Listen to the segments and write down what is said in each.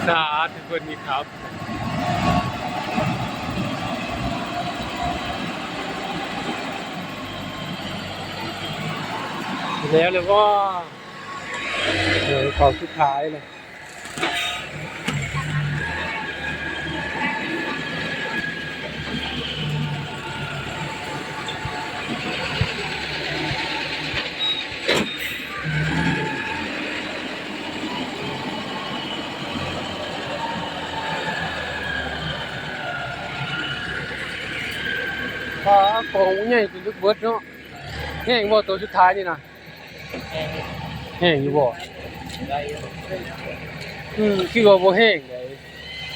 ສາທຸ ເພິ່ນນີ້ຄັບ ແລ້ວ ແລ້ວບໍ່? ເອີ ເຂົ້າສຸດທ້າຍເລີຍ. ປາ ກອງໃຫຍ່ຈົນເບິດເນາະ. ແຫ້ງບໍ່ ໂຕສຸດທ້າຍນີ້ນະ? ແຫ້ງຢູ່ບໍ່? ໄດ້ຢູ່. ອືມ ຄືວ່າບໍ່ແຫ້ງໃດ.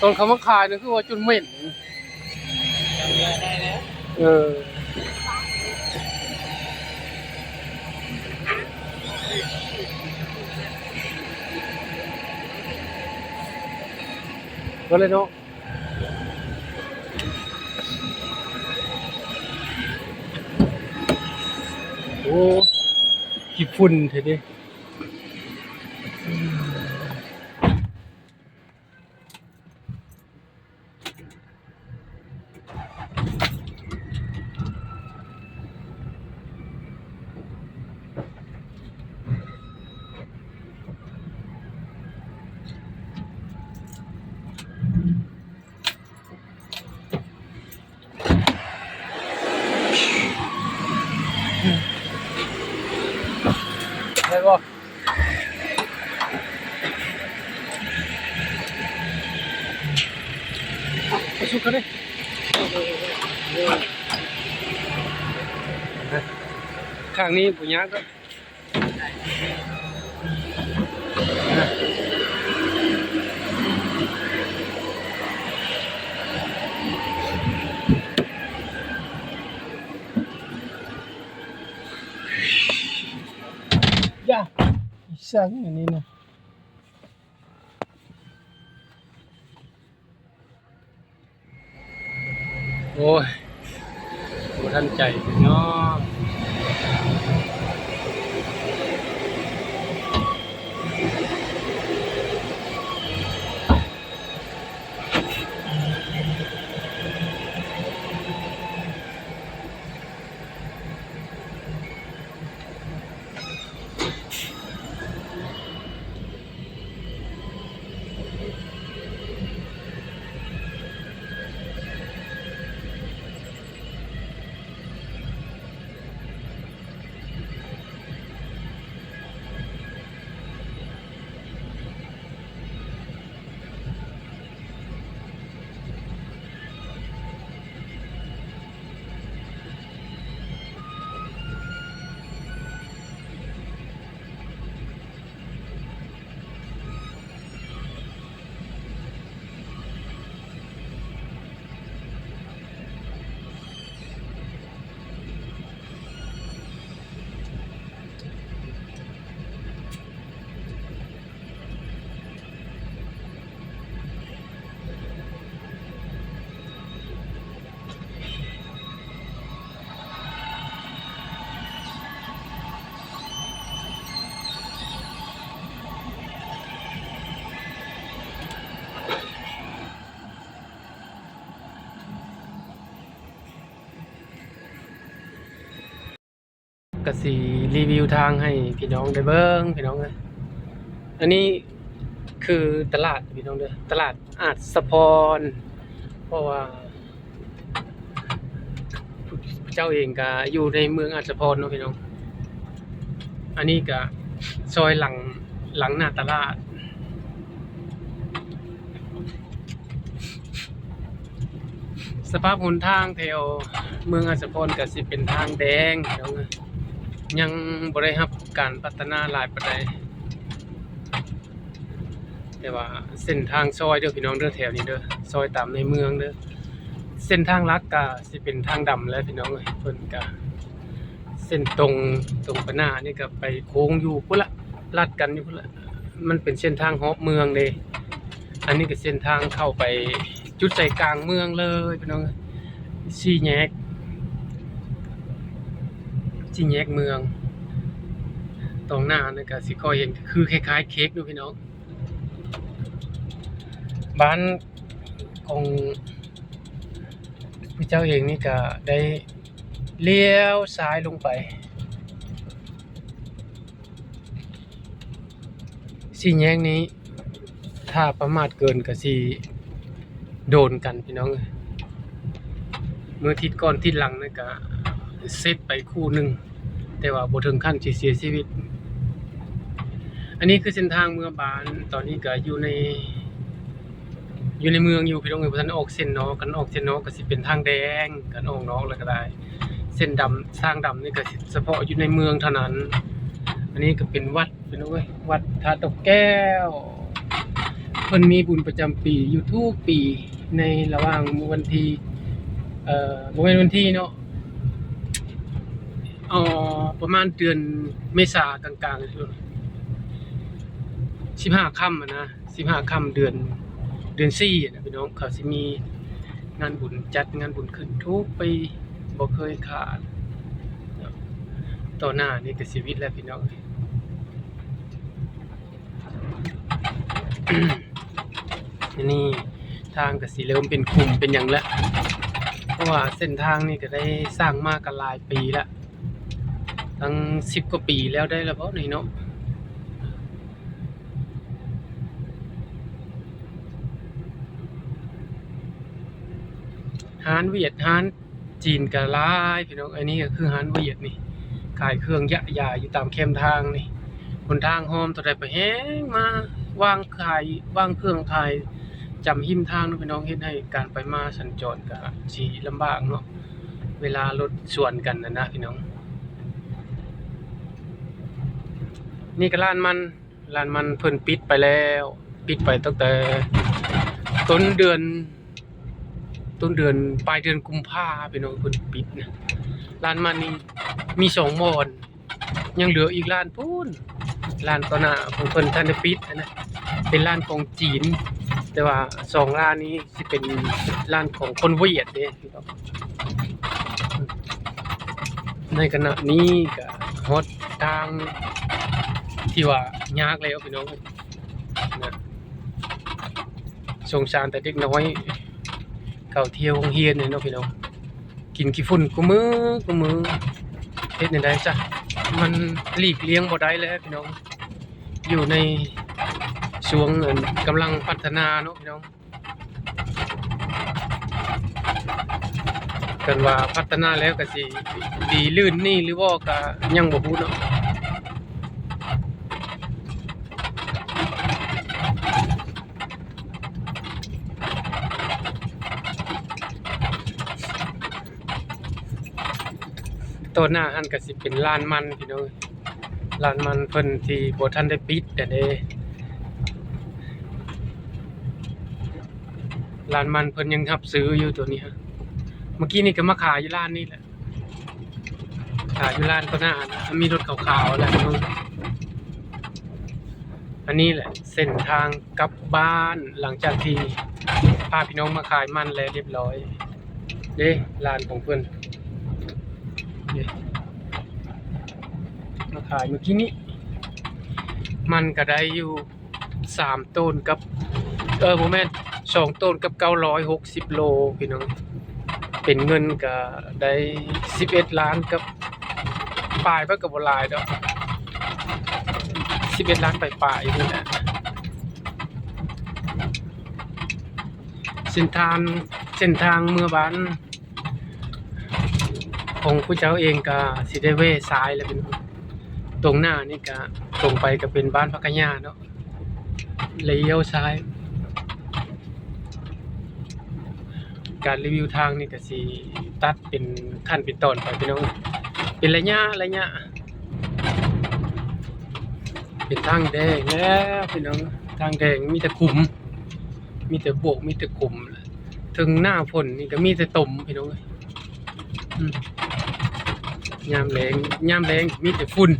ຕອນເຂົາມາຂາຍນີ້ຄືວ່າຈົນເໝັນ. ເອີ ເບິດເລີຍເນາະ. ໂອ້ ຂີ້ຝຸ່ນແທ້ເດ. ໄດ້ບໍ່? ເອົາ ເອົາສຸກກັນເດ້. ຂ້າງນີ້ບໍ່ຍາກດອກ. ຢ່າ ອີ່ຫຍັງອັນນີ້ນະ. ໂອ້ຍ ບໍ່ທັນໃຈເນາະ. ກະຊິຣີວິວທາງໃຫ້ພີ່ນ້ອງໄດ້ເບິ່ງ ພີ່ນ້ອງເອີຍ. ອັນນີ້ຄືຕະຫຼາດພີ່ນ້ອງເດີ ຕະຫຼາດອາດສະພອນ ເພາະວ່າ ເຈົ້າເອງກະຢູ່ໃນເມືອງອາດສະພອນເນາະພີ່ນ້ອງ. ອັນນີ້ກະຊອຍຫຼັງ ຫຼັງໜ້າຕະຫຼາດ. ສະພາບຫົນທາງແຖວເມືອງອາດສະພອນກະຊິເປັນທາງແດງ ພີ່ນ້ອງເອີຍ ຍັງບໍ່ໄດ້ຮັບການພັດທະນາຫຼາຍປານໃດ. ແຕ່ວ່າເສັ້ນທາງຊອຍເດີພີ່ນ້ອງເດີ ແຖວນີ້ເດີ ຊອຍຕາມໃນເມືອງເດີ. ເສັ້ນທາງຫຼັກກະຊິເປັນທາງດຳແຫຼະພີ່ນ້ອງເອີຍ ເພິ່ນກະເສັ້ນຕົງ ຕົງໄປໜ້ານີ້ກະໄປໂຄ້ງຢູ່ພຸ້ນລະ ລັດກັນຢູ່ພຸ້ນລະ. ມັນເປັນເສັ້ນທາງຮອບເມືອງເດ້. ອັນນີ້ກະເສັ້ນທາງເຂົ້າໄປຈຸດໃຈກາງເມືອງເລີຍພີ່ນ້ອງເອີຍ ສີ່ແຍກ ສີ່ແຍກເມືອງ. ຕອງໜ້ານັ້ນກະຊິຄ່ອຍເຫັນ ຄືຄ້າຍໆເຄັກເນາະພີ່ນ້ອງ. ບ້ານຂອງຜູ້ເຈົ້າເອງນີ້ກະໄດ້ລ້ຽວຊ້າຍລົງໄປ ສີ່ແຍກນີ້ ຖ້າປະໝາດເກີນກະຊິໂດນກັນພີ່ນ້ອງເອີຍ. ເມື່ອທິດກ່ອນທິດຫຼັງນັ້ນກະເສັດໄປຄູ່ໜຶ່ງ ແຕ່ວ່າບໍ່ເຖິງຂັ້ນຊິເສຍຊີວິດ. ອັນນີ້ຄືເສັ້ນທາງເມືອບ້ານ ຕອນນີ້ກະຢູ່ໃນ ຢູ່ໃນເມືອງຢູ່ພີ່ນ້ອງເອີຍ ບໍ່ທັນອອກເສັ້ນນອກ. ຄັນອອກເສັ້ນນອກກະຊິເປັນທາງແດງ ຄັນອອກນອກແລ້ວກະໄດ້ ເສັ້ນດຳ ທາງດຳນີ້ກະສະເພາະຢູ່ໃນເມືອງເທົ່ານັ້ນ. ອັນນີ້ກະເປັນວັດພີ່ນ້ອງເອີຍ ວັດທາດອກແກ້ວ ເພິ່ນມີບຸນປະຈຳປີຢູ່ທຸກປີ ໃນລະຫວ່າງວັນທີ ເອີ ບໍ່ແມ່ນວັນທີເນາະ ເອີ ປະມານເດືອນເມສາກາງໆ ສິບຫ້າຄ່ຳຫັ້ນນະ ສິບຫ້າຄ່ຳເດືອນ ເດືອນສີ່ຫັ້ນນະພີ່ນ້ອງ ເຂົາຊິມີງານບຸນ ຈັດງານບຸນຂຶ້ນທຸກປີ ບໍ່ເຄີຍຂາດ. ຕໍ່ໜ້ານີ້ກະຊີວິດແຫຼະພີ່ນ້ອງ. ອັນນີ້ທາງກະຊິເລີ່ມເປັນຂຸມເປັນຫຍັງແລ້ວ ເພາະວ່າເສັ້ນທາງນີ້ກະໄດ້ສ້າງມາກະຫຼາຍປີແລ້ວ ຕັ້ງສິບກວ່າປີແລ້ວໄດ້ລະບໍນີ້ເນາະ. ຮ້ານຫວຽດຮ້ານຈີນກະຫຼາຍພີ່ນ້ອງ. ອັນນີ້ກະຄືຮ້ານຫວຽດນີ້ ຂາຍເຄື່ອງຢະຢາຢູ່ຕາມແຄມທາງນີ້. ຫົນທາງຫ້ອມເທົ່າໃດໄປແຮງມາວາງຂາຍ ວາງເຄື່ອງຂາຍຈຳຮິມທາງເນາະພີ່ນ້ອງ ເຮັດໃຫ້ການໄປມາສັນຈອນກະຊິລຳບາກເນາະ ເວລາລົດສວນກັນຫັ້ນນະພີ່ນ້ອງ. ນີ້ກະຮ້ານມັນ ຮ້ານມັນເພິ່ນປິດໄປແລ້ວ ປິດໄປຕັ້ງແຕ່ຕົ້ນເດືອນ ຕົ້ນເດືອນ ປາຍເດືອນກຸມພາພີ່ນ້ອງ ເພິ່ນປິດນະ. ຮ້ານມັນນີ້ມີສອງບ່ອນ ຍັງເຫຼືອອີກຮ້ານພຸ້ນ ຮ້ານຕໍ່ໜ້າຂອງເພິ່ນທັນໄດ້ປິດຫັ້ນນະ ເປັນຮ້ານຂອງຈີນ ແຕ່ວ່າສອງຮ້ານນີ້ຊິເປັນຮ້ານຂອງຄົນຫວຽດເດ້. ໃນຂະນະນີ້ກະຮອດທາງທີ່ວ່າຍາກແລ້ວພີ່ນ້ອງນະ ສົງສານແຕ່ເດັກນ້ອຍ ເຂົາທ່ຽວໂຮງຮຽນນີ້ເນາະພີ່ນ້ອງ ກິນຂີ້ຝຸ່ນຄູ່ມື້ຄູ່ມື້ ເຮັດແນວໃດຊະ ມັນຫຼີກລ່ຽງບໍ່ໄດ້ແລ້ວພີ່ນ້ອງ ຢູ່ໃນຊ່ວງອັນກຳລັງພັດທະນາເນາະພີ່ນ້ອງ. ຄັນວ່າພັດທະນາແລ້ວກະຊິດີລື່ນນີ້ຫຼືບໍ່ກະຍັງບໍ່ຮູ້ເນາະ. ຕໍ່ໜ້າຫັ້ນກະຊິເປັນລານມັນພີ່ນ້ອງ. ລານມັນເພິ່ນທີ່ບໍ່ທັນໄດ້ປິດຫັ້ນເດ້ ລານມັນເພິ່ນຍັງຮັບຊື້ຢູ່ໂຕນີ້. ເມື່ອກີ້ນີ້ກະມາຂາຍຢູ່ລານນີ້ແຫຼະ ຂາຍຢູ່ລານຕໍ່ໜ້າຫັ້ນ ມັນມີລົດຂາວໆແຫຼະ. ອັນນີ້ແຫຼະເສັ້ນທາງກັບບ້ານ ຫຼັງຈາກທີ່ພາພີ່ນ້ອງມາຂາຍມັນແລ້ວຮຽບຮ້ອຍ. ເດ້ ລານຂອງເພິ່ນເດ້ ມາຂາຍມື້ກີ້ນີ້ ມັນກະໄດ້ຢູ່ສາມໂຕນກັບ ເອີ ບໍ່ແມ່ນ ສອງໂຕນກັບເກົ້າຮ້ອຍຫົກສິບໂລພີ່ນ້ອງ ເປັນເງິນກະໄດ້ສິບເອັດລ້ານກັບປາຍ ມັນກະບໍ່ຫຼາຍດອກ ສິບເອັດລ້ານປາຍໆ ນີ້ແຫຼະ. ເສັ້ນທາງ ເສັ້ນທາງເມືອບ້ານຂອງຜູ້ເຈົ້າເອງກະຊິໄດ້ແວ່ຊ້າຍແລ້ວພີ່ນ້ອງ. ຕົງໜ້ານີ້ກະ ຕົງໄປກະເປັນບ້ານຜັກກະຫຍ້າເນາະ ລ້ຽວຊ້າຍ. ການຣີວິວທາງນີ້ກະຊິຕັດເປັນຂັ້ນເປັນຕອນໄປພີ່ນ້ອງ ເປັນໄລຍະໄລຍະ. ເປັນທາງແດງແລ້ວພີ່ນ້ອງ ທາງແດງມີແຕ່ຂຸມ ມີແຕ່ບວກ ມີແຕ່ຂຸມ. ເຖິງໜ້າຝົນນີ້ກະມີແຕ່ຕົມພີ່ນ້ອງເອີຍ. ອືມ ຍາມແລ້ງ ຍາມແລ້ງມີແຕ່ຝຸ່ນ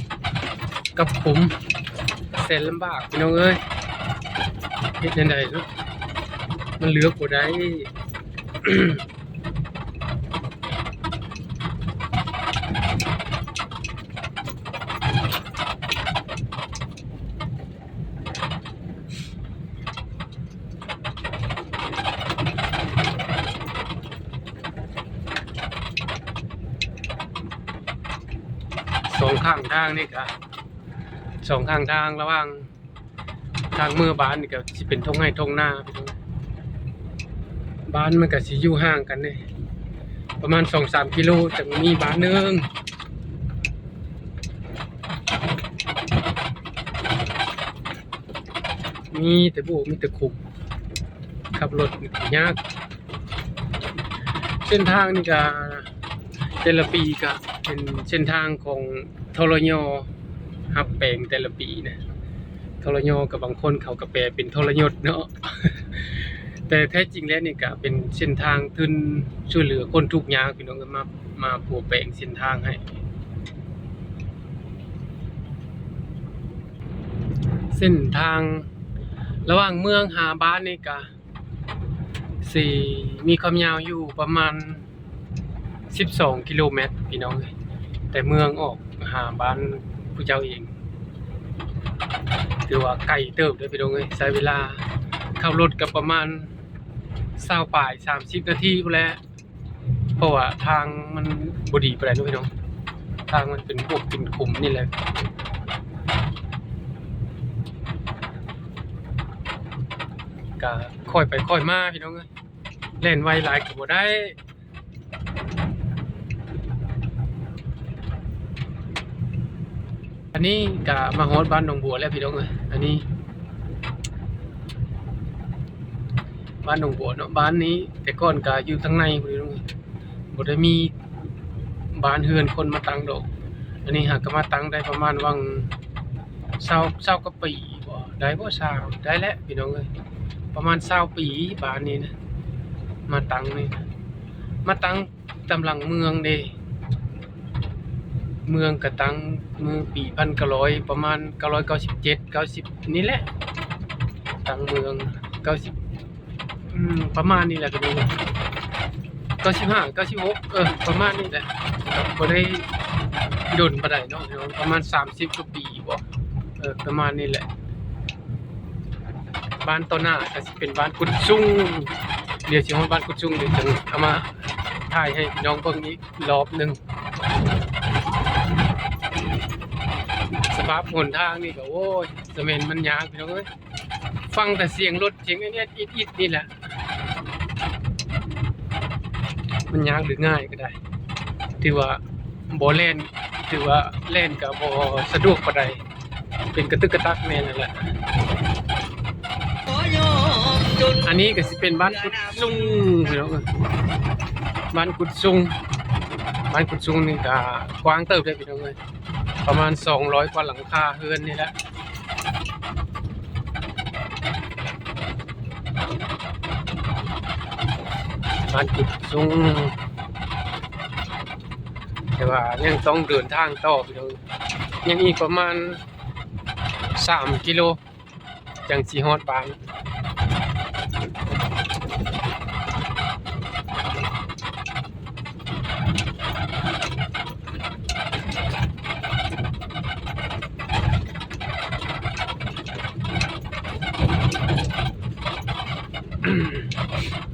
ກັບຂຸມ ແສນລຳບາກພີ່ນ້ອງເອີຍ. ເຮັດແນວໃດເນາະ ມັນເລືອກບໍ່ໄດ້. ເ ຂ້າງທາງນີ້ກະ ສອງຂ້າງທາງລະຫວ່າງ ທາງເມືອບ້ານນີ້ກະຊິເປັນທົ່ງໄຮ່ທົ່ງນາ. ບ້ານມັນກະຊິຢູ່ຫ່າງກັນເດ້ ປະມານສອງສາມກິໂລ ຈັ່ງມີບ້ານໜຶ່ງ. ມີແຕ່ໂບກ ມີແຕ່ຂຸມ ຂັບລົດຍາກ. ເສັ້ນທາງນີ້ກະ ແຕ່ລະປີກະເປັນເສັ້ນທາງຂອງ ທລຍ ຮັບແປງແຕ່ລະປີນະ. ທລຍ ກະບາງຄົນເຂົາກະແປເປັນທໍລະຍົດເນາະ ແຕ່ແທ້ຈິງແລ້ວນີ້ກະເປັນເສັ້ນທາງທຶນຊ່ວຍເຫຼືອຄົນທຸກຍາກ ພີ່ນ້ອງເອີຍ ມາ ມາປົວແປງເສັ້ນທາງໃຫ້. ເສັ້ນທາງລະຫວ່າງເມືອງຫາບ້ານນີ້ກະ ຊິມີຄວາມຍາວຢູ່ປະມານສິບສອງກິໂລແມັດ ພີ່ນ້ອງເອີຍ ແຕ່ເມືອງອອກຫາບ້ານຜູ້ເຈົ້າເອງ ຖືວ່າໄກເຕີບເດີ ພີ່ນ້ອງເອີຍ. ໃຊ້ເວລາຂັບລົດກະປະມານຊາວປາຍ ສາມສິບນາທີພຸ້ນແຫຼະ ເພາະວ່າທາງມັນບໍ່ດີປານໃດເນາະ ພີ່ນ້ອງ ທາງມັນເປັນບວກເປັນຂຸມນີ້ແຫຼະ ກະຄ່ອຍໄປຄ່ອຍມາ ພີ່ນ້ອງເອີຍ ແລ່ນໄວຫຼາຍກະບໍ່ໄດ້. ອັນນີ້ກະມາຮອດບ້ານໜອງບົວແລ້ວ ພີ່ນ້ອງເອີຍ ອັນນີ້ບ້ານໜອງບົວເນາະ. ບ້ານນີ້ແຕ່ກ່ອນກະຢູ່ທາງໃນພຸ້ນ ພີ່ນ້ອງເອີຍ ບໍ່ໄດ້ມີບ້ານເຮືອນຄົນມາຕັ້ງດອກ. ອັນນີ້ຫາກະມາຕັ້ງໄດ້ປະມານຫວ່າງຊາວ ຊາວກວ່າປີບໍ ໄດ້ບໍ ຊາວ ໄດ້ແຫຼະ ພີ່ນ້ອງເອີຍ ປະມານຊາວປີ ບ້ານນີ້ນະ ມາຕັ້ງນີ້ນະ ມາຕັ້ງຕາມຫຼັງເມືອງເດ້. ເມືອງກະຕັ້ງມື້ປີພັນເກົ້າຮ້ອຍ ປະມານເກົ້າຮ້ອຍເກົ້າສິບເຈັດ ເກົ້າສິບນີ້ແຫຼະ ຕັ້ງເມືອງ ເກົ້າສິບ ອືມ ປະມານນີ້ແຫຼະ ກະມີເກົ້າສິບຫ້າ ເກົ້າສິບຫົກ ເອີ ປະມານນີ້ແຫຼະ ກະບໍ່ໄດ້ດົນປານໃດເນາະ ປະມານສາມສິບກວ່າປີບໍ ເອີ ປະມານນີ້ແຫຼະ. ບ້ານຕໍ່ໜ້າກະຊິເປັນບ້ານກຸດຊຸງ ດຽວຊິຮອດບ້ານກຸດຊຸງ ດຽວຈຶ່ງເອົາມາຖ່າຍໃຫ້ພີ່ນ້ອງເບິ່ງອີກ ລອບໜຶ່ງ. ສະພາບຫົນທາງນີ້ກະ ໂອ້ຍ ສະແມ່ນມັນຍາກ ພີ່ນ້ອງເອີຍ ຟັງແຕ່ສຽງລົດ ສຽງແອດໆອິດໆນີ້ແຫຼະ ມັນຍາກຫຼືງ່າຍກະໄດ້ ຖືວ່າບໍ່ແລ່ນ ຖືວ່າແລ່ນກະບໍ່ສະດວກປານໃດ. ເປັນກະຕຶກກະຕັກແນ່ນັ້ນແຫຼະ. ອັນນີ້ກະຊິເປັນບ້ານກຸດຊຸງ ພີ່ນ້ອງເອີຍ ບ້ານກຸດຊຸງ ບ້ານກຸດຊຸງນີ້ກະກວ້າງເຕີບເດ້ ພີ່ນ້ອງເອີຍ ປະມານສອງຮ້ອຍກວ່າຫຼັງຄາເຮືອນນີ້ແຫຼະ ບ້ານກຸດຊຸງ. ແຕ່ວ່າຍັງຕ້ອງເດີນທາງຕໍ່ ພີ່ນ້ອງ ຍັງອີກປະມານສາມກິໂລຈັ່ງຊິຮອດບ້ານ.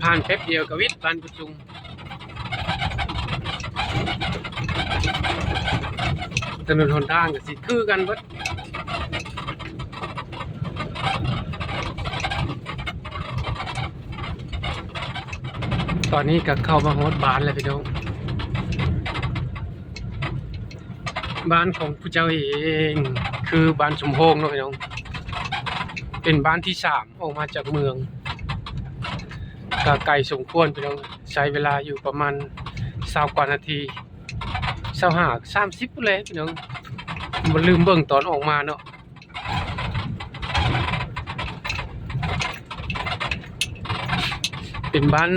ຜ່ານແປັບດຽວກະວິດບ້ານກຸດຊຸງ. ຖະໜົນຫົນທາງກະຊິຄືກັນເບິດ. ຕອນນີ້ກະເຂົ້າມາຮອດບ້ານແລ້ວ ພີ່ນ້ອງ. ບ້ານຂອງຜູ້ເຈົ້າເອງ ຄືບ້ານສົມໂຮງເນາະ ພີ່ນ້ອງ. ເປັນບ້ານທີສາມອອກມາຈາກເມືອງ ກະໄກສົມຄວນ ພີ່ນ້ອງ. ໃຊ້ເວລາຢູ່ປະມານຊາວກວ່ານາທີ ຊາວຫ້າ ສາມສິບພຸ້ນແຫຼະ ພີ່ນ້ອງ. ບໍ່ລືມເບິ່ງຕອນອອກມາເນາະ. ເປັນບ້ານ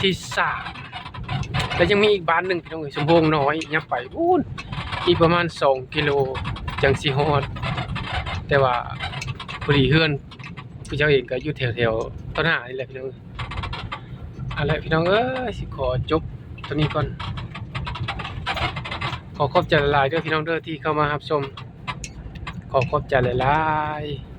ທີສາມ ແລະຍັງມີອີກບ້ານໜຶ່ງ ພີ່ນ້ອງເອີຍ ສົມໂຮງນ້ອຍ ຍັບໄປພຸ້ນອີກປະມານສອງກິໂລຈັ່ງຊິຮອດ. ແຕ່ວ່າພໍດີເຮືອນຜູ້ເຈົ້າເອງກະຢູ່ແຖວໆຕໍ່ໜ້ານີ້ແຫຼະ ພີ່ນ້ອງ. ເອົາລະ ພີ່ນ້ອງເອີຍ ຊິຂໍຈົບເທົ່ານີ້ກ່ອນ. ຂໍຂອບໃຈຫຼາຍໆເດີ ພີ່ນ້ອງເດີ ທີ່ເຂົ້າມາຮັບຊົມ. ຂໍຂອບໃຈຫຼາຍໆ.